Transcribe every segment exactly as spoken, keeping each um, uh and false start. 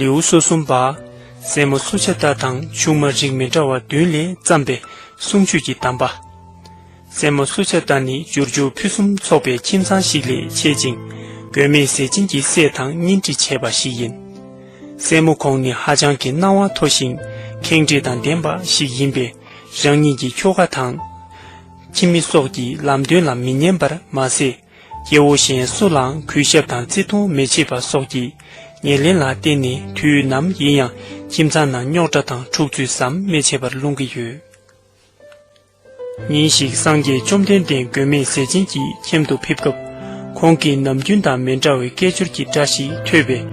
ལེའུ་སོ་གསུམ་པ། སྲས་མོ་སུ་ཇཱ་ཏ་དང་ཆུང་མ་རིགས་མི་འདྲ་བ་བདུན་ལས་བརྩམས་པའི་གསུང་ཆོས་ཀྱི་གདམས་པ། སྲས་མོ་སུ་ཇཱ་ཏ་ནི་འབྱོར་བཅུ་ཕུན་སུམ་ཚོགས་པའི་ཁྱིམ་ཚང་ཞིག་ལས་མཆེད་ཅིང་། མགོན་མེད་ཟས་སྦྱིན་གྱི་སྲས་དང་གཉེན་སྒྲིག་བྱས་པ་ཞིག་ཡིན། སྲས་མོ་ཁོང་ནི་ཧ་ཅང་གི་སྣང་བ་མཐོ་ཞིང་ཁེངས་དྲེགས་དང་ལྡན་པ་ཞིག་ཡིན་པས། རང་ཉིད་ཀྱི་ཁྱོ་ག་དང་ཁྱིམ་མི་སོགས་ཀྱི་ལམ་སྟོན་ལ་མི་ཉན་པར་མ་ཟད། སྐྱེ་བོ་གཞན་སུ་ལའང་གུས་ཞབས་དང་བརྩི་མཐོང་མི་བྱེད་པ་སོགས་ཀྱི་ཉེར་ལེན་ལ་བརྟེན་ནས་དུས་ནམ་ཡིན་ཡང་ཁྱིམ་ཚང་ནང་རྙོག་དྲ་དང་འཁྲུག་རྩོད་ཟམ་མི་ཆད་པར་སློང་གི་ཡོད། ཉིན་ཞིག་སངས་རྒྱས་བཅོམ་ལྡན་འདས་མགོན་མེད་ཟས་སྦྱིན་གྱི་ཁྱིམ་དུ་ཕེབས་སྐབས། ཁོང་གིས་ནམ་རྒྱུན་དང་མི་འདྲ་བའི་སྐད་ཅོར་གྱི་སྒྲ་ཞིག་ཐོས་པས།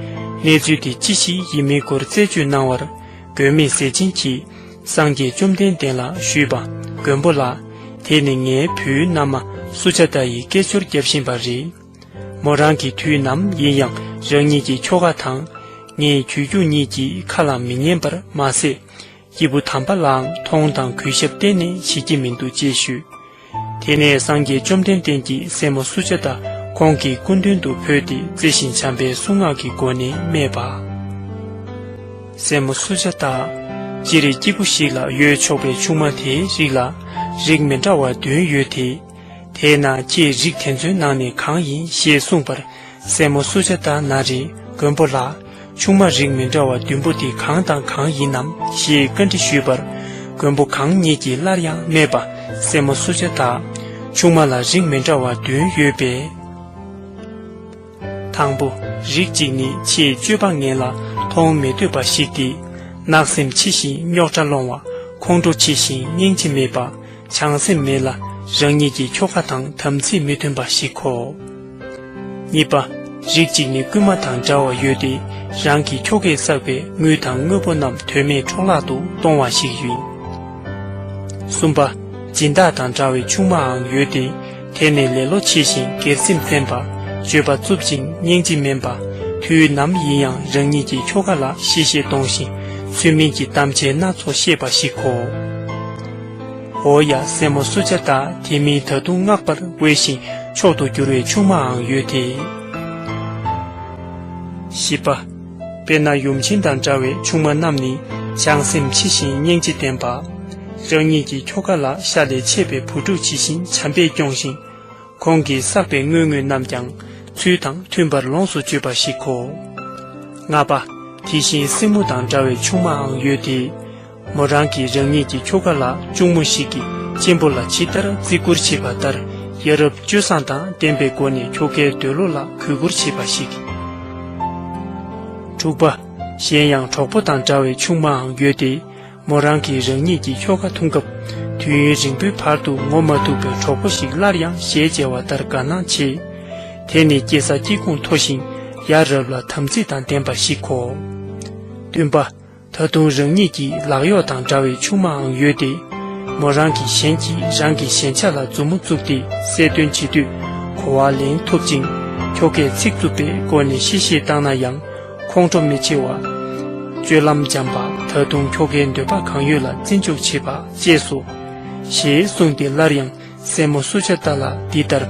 གནས་ཚུལ་དེ་ཅི་ཞིག་ཡིན་མིན་སྐོར་རྩད་གཅོད་གནང་བར། མགོན་མེད་ཟས་སྦྱིན་གྱིས་སངས་རྒྱས་བཅོམ་ལྡན་འདས་ལ་ཞུས་པ། མགོན་པོ་ལགས། དེ་ནི་ངའི་བུའི་མནའ་མ་སུ་ཇཱ་ཏ་ཡིས་སྐད་ཅོར་བརྒྱབ་བཞིན་པ་རེད། མོ་རང་གིས་དུས་ནམ་ཡིན་ཡང་རང་ཉིད་ཀྱི་ཁྱོ་ག་དང་། ངའི་གྱོས་གྱུ་གཉིས་ཀྱི་ཁ་ལ་མི་ཉན་པར་མ་ཟད། སྐྱེས་བུ་དམ་པ་ལའང་མཐོང་དང་གུས་ཞབས་གཏན་ནས་བྱེད་ཀྱི་མི་འདུག་ཅེས་ཞུས། དེ་ནས་སངས་རྒྱས་བཅོམ་ལྡན་འདས་ཀྱིས་སྲས་མོ་སུ་ཇཱ་ཏ་ཁོང་གི་སྐུ་མདུན་དུ་བོས་ཏེ་བརྩེ་ཞིང་བྱམས་པའི་གསུང་ངག་གི་སྒོ་ནས་སྨྲས་པ། སྲས་མོ་སུ་ཇཱ་ཏ། སྤྱིར་སྐྱེས་བུ་ཞིག་ལ་ཡོད་ཆོག་པའི་ཆུང་མ་དེའི་རིགས་ལ་རིགས་མི་འདྲ་བ་བདུན་ཡོད་དེ། དེས་ན་ཁྱེད་རིགས་དེ་ཚོའི་ནང་ནས་གང་ཡིན་ཞེས་གསུངས་པར། སྲས་མོ་སུ་ཇཱ་ཏ་ན་རེ། མགོན་པོ་ལགས། ཆུང་མ་རིགས་མི་འདྲ་བ་བདུན་པོ་དེ་གང་དང་གང་ཡིན་ནམ་ཞེས་བཀའ་འདྲི་ཞུས་པར། མགོན་པོ་གང་ཉིད་ཀྱིས་སླར་ཡང་སྨྲས་པ། སྲས་མོ་སུ་ཇཱ་ཏ། ཆུང་མ་ལ་རིགས་མི་འདྲ་བ་བདུན་ཡོད་པས། དང་པོ། རིགས་གཅིག་ནི་ཆེས་སྤྱོད་པ་ངན་ལ་མཐོང་མི་འདོད་པ་ཞིག་སྟེ། བརྣབ་སེམས་ཆེ་ཞིང་རྙོག་དྲ་སློང་བ། ཁོང་ཁྲོ་ཆེ་ཞིང་སྙིང་རྗེ་མེད་པ། བྱང་སེམས་མེད་ལ་རང་ཉིད་ཀྱི་ཁྱོ་ག་དང་དམ་ཚིག་མི་མཐུན་པ་ཞིག་གོ། གཉིས་པ། རིགས་གཅིག་ནི་རྐུན་མ་དང་འདྲ་བ་ཡོད་དེ། རང་གི་ཁྱོ་གས་བསགས་པའི་དངུལ་དང་དངོས་པོ་རྣམས་དོན་མེད་འཕྲོ་བརླག་ཏུ་གཏོང་བ་ཞིག་ཡིན། གསུམ་པ། སྦྱིན་བདག་དང་འདྲ་བའི་ཆུང་མའང་ཡོད་དེ། དེ་ནི་ལེ་ལོ་ཆེ་ཞིང་སྒེར་སེམས་བཙན་པ། སྤྱོད་པ་རྩུབ་ཅིང་སྙིང་རྗེ་དམན་པ། དུས་ནམ་ཡིན་ཡང་རང་ཉིད་ཀྱི་ཁྱོ་ག་ལ་གཤེ་གཤེ་གཏོང་ཞིང་ཚུལ་མིན་གྱི་གཏམ་འཆལ་སྣ་ཚོགས་བཤད་པ་ཞིག་གོ། འོ་ཡ། སྲས་མོ་སུ་ཇཱ་ཏ་དེ་མིན་ད་དུང་བསྔགས་པར་འོས་ཤིང་མཆོག་ཏུ་གྱུར་བའི་ཆུང་མའང་ཡོད་དེ། བཞི་པ། དཔེར་ན་ཡུམ་ཆེན་དང་འདྲ་བའི་ཆུང་མ་རྣམས་ནི་བྱང་སེམས་ཆེ་ཞིང་སྙིང་རྗེ་ལྡན་པ། རང་ཉིད་ཀྱི་ཁྱོ་ག་ལ་ཤ་ལས་ཆད་པའི་བུ་ཕྲུག་ཇི་བཞིན་བྱམས་པས་སྐྱོང་ཞིང་། ཁོང་གིས་བསགས་པའི་དངོས་དངོས་རྣམས་ཀྱང་ཚུལ་དང་མཐུན་པར་ལོངས་སུ་སྤྱོད་པ་ཞིག་གོ། ལྔ་པ། དེ་བཞིན་སྲིང་མོ་དང་འདྲ་བའི་ཆུང་མའང་ཡོད་དེ། མོ་རང་གིས་རང་ཉིད་ཀྱི་ཁྱོ་ག་ལ་གཅུང་མོ་ཞིག་གིས་གཅེན་པོ་ལ་ཇི་ལྟར་བརྩི་བཀུར་བྱེད་པ་ལྟར་ཡ་རབས་སྤྱོད་བཟང་དང་ལྡན་པའི་སྒོ་ནས་ཁྱོ་གའི་འདོད་བློ་ལ་གུས་བཀུར་བྱེད་པ་ཞིག། དྲུག་པ། གཞན་ཡང་གྲོགས་པོ་དང་འདྲ་བའི་ཆུང་མའང་ཡོད་དེ། མོ་རང་གིས་རང་ཉིད་ཀྱི་ཁྱོ་ག་འཐུང་སྐབས། དུས་ཡུན་རིང་པོའི་བར་དུ་ངོ་མ་ཐུག་པའི་གྲོགས་པོ་ཞིག་སླར་ཡང་ཞལ་མཇལ་བ་ལྟར་དགའ་སྣང་བྱེད། དེ་ནི་སྐྱེ་ས་སྐྱེ་ཁུངས་མཐོ་ཞིང་ཡ་རབས་ལ་དམ་ཚིག་དང་ལྡན་པ་ཞིག་གོ། བདུན་པ། ད་དུང་རང་ཉིད་ཀྱི་ལག་གཡོག་དང་འདྲ་བའི་ཆུང་མའང་ཡོད་དེ། མོ་རང་གིས་གཞན་གྱིས་རང་གི་ཞེན་ཆགས་ལ་མཛུབ་མོ་བཙུགས་ཏེ་གསལ་སྟོན་བྱེད་དུས་གོ་བ་ལེན་ཐུབ་ཅིང་། ཁྱོ་གས་ཚིག་རྩུབ་པའི་སྒོ་ནས་གཤེ་གཤེ་བཏང་ན་ཡང་ཁོང་ཁྲོ་མི་ཆེ་བ། སྤྱོད་ལམ་འཇམ་པ། ད་དུང་ཁྱོ་གའི་འདོད་པ་གང་ཡོད་ལ་བརྩི་འཇོག་བྱེད་པ་བཅས་སོ། ཞེས་གསུངས་ཏེ་སླར་ཡང་སྲས་མོ་སུ་ཇཱ་ཏ་ལ་འདི་ལྟར།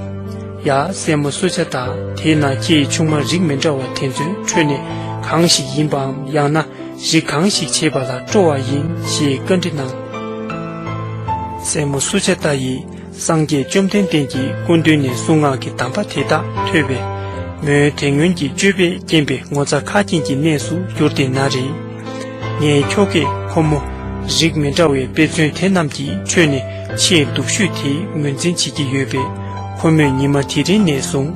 ཡ། སྲས་མོ་སུ་ཇཱ་ཏ། དེས་ན་ཁྱེད་ཆུང་མ་རིགས་མི་འདྲ་བ་དེ་ཚོའི་ཁྲོད་ནས་གང་ཞིག་ཡིན་པའམ། ཡང་ན་རིགས་གང་ཞིག་བྱེད་པ་ལ་སྤྲོ་བ་ཡིན་ཞེས་བཀའ་འདྲི་གནང་། སྲས་མོ་སུ་ཇཱ་ཏ་ཡིས་སངས་རྒྱས་བཅོམ་ལྡན་འདས་ཀྱི་སྐུ་མདུན་ནས་གསུང་ངག་གི་གདམས་པ་དེ་དག་ཐོས་པས། མོའི་དེ་སྔོན་གྱི་སྤྱོད་པས་རྐྱེན་པས་ངོ་ཚ་ཁ་སྐྱེངས་ཀྱི་གནས་སུ་གྱུར་ཏེ་ན་རེ། ངའི་ཁྱོ་གས་ཁོ་མོ་རིགས་མི་འདྲ་བའི་དཔེ་མཚོན་དེ་རྣམས་ཀྱི་ཁྲོད་ནས་ཆེས་སྡུག་ཤོས་དེའི་ངོས་འཛིན་བྱེད་ཀྱི་ཡོད་པས། ཁོ་མོས་ཉི་མ་དེ་རིང་ནས་བཟུང་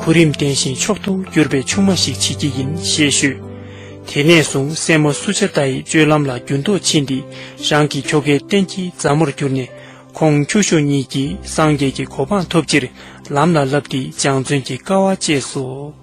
གོ་རིམ་ལྡན་ཞིང་མཆོག་ཏུ་གྱུར་པའི་ཆུང་མ་ཞིག་བྱེད་ཀྱི་ཡིན་ཞེས་ཤོད། དེ་ནས་བཟུང་སྲས་མོ་སུ་ཇཱ་ཏ་ཡི་སྤྱོད་ལམ་ལ་འགྱུར་ལྡོག་ཕྱིན་ཏེ། རང་གི་ཁྱོ་གའི་གཏན་གྱི་མཛའ་མོར་གྱུར་ནས། ཁོང་ཁྱོ་ཤུག་གཉིས་ཀྱིས་སངས་རྒྱས་ཀྱི་གོ་འཕང་ཐོབ་ཕྱིར་ལམ་ལ་བསླབས་ཏེ་སྦྱང་བརྩོན་གྱི་དཀའ་བ་སྤྱད་སོ།